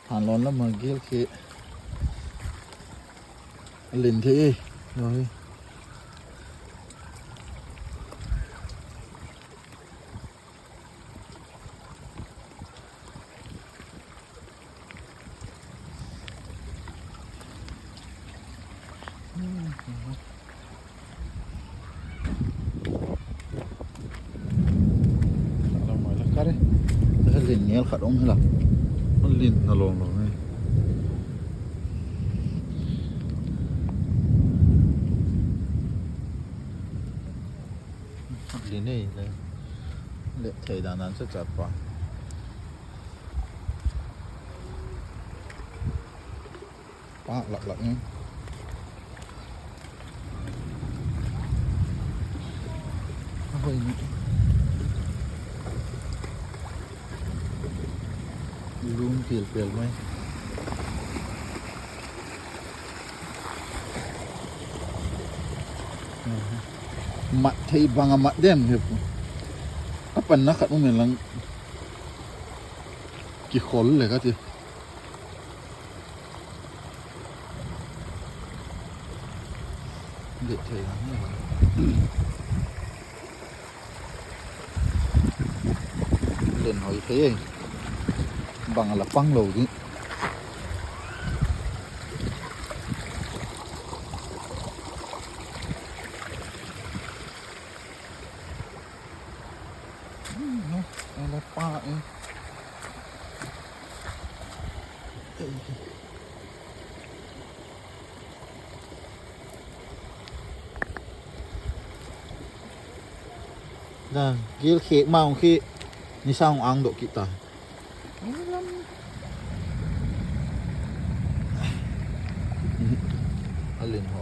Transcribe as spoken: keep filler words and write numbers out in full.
Hanlon lama gel khi alen thei e. Oi. Kare, lin ngel khat um hila. Lin na long long e. Lin e le. Le thei dan dan sa chat pa. Pah lak lak ni. Ahoi ni. Lum pel pel mai. Mat thei banga mat dem he pu. Apan na khat um e lang. Kikhol le ka ti. Len hoi thei e. Bang la pang lou di. No, ala pa e. Da, gel khek ma ong khi ni sang ang do kita. Alen ho.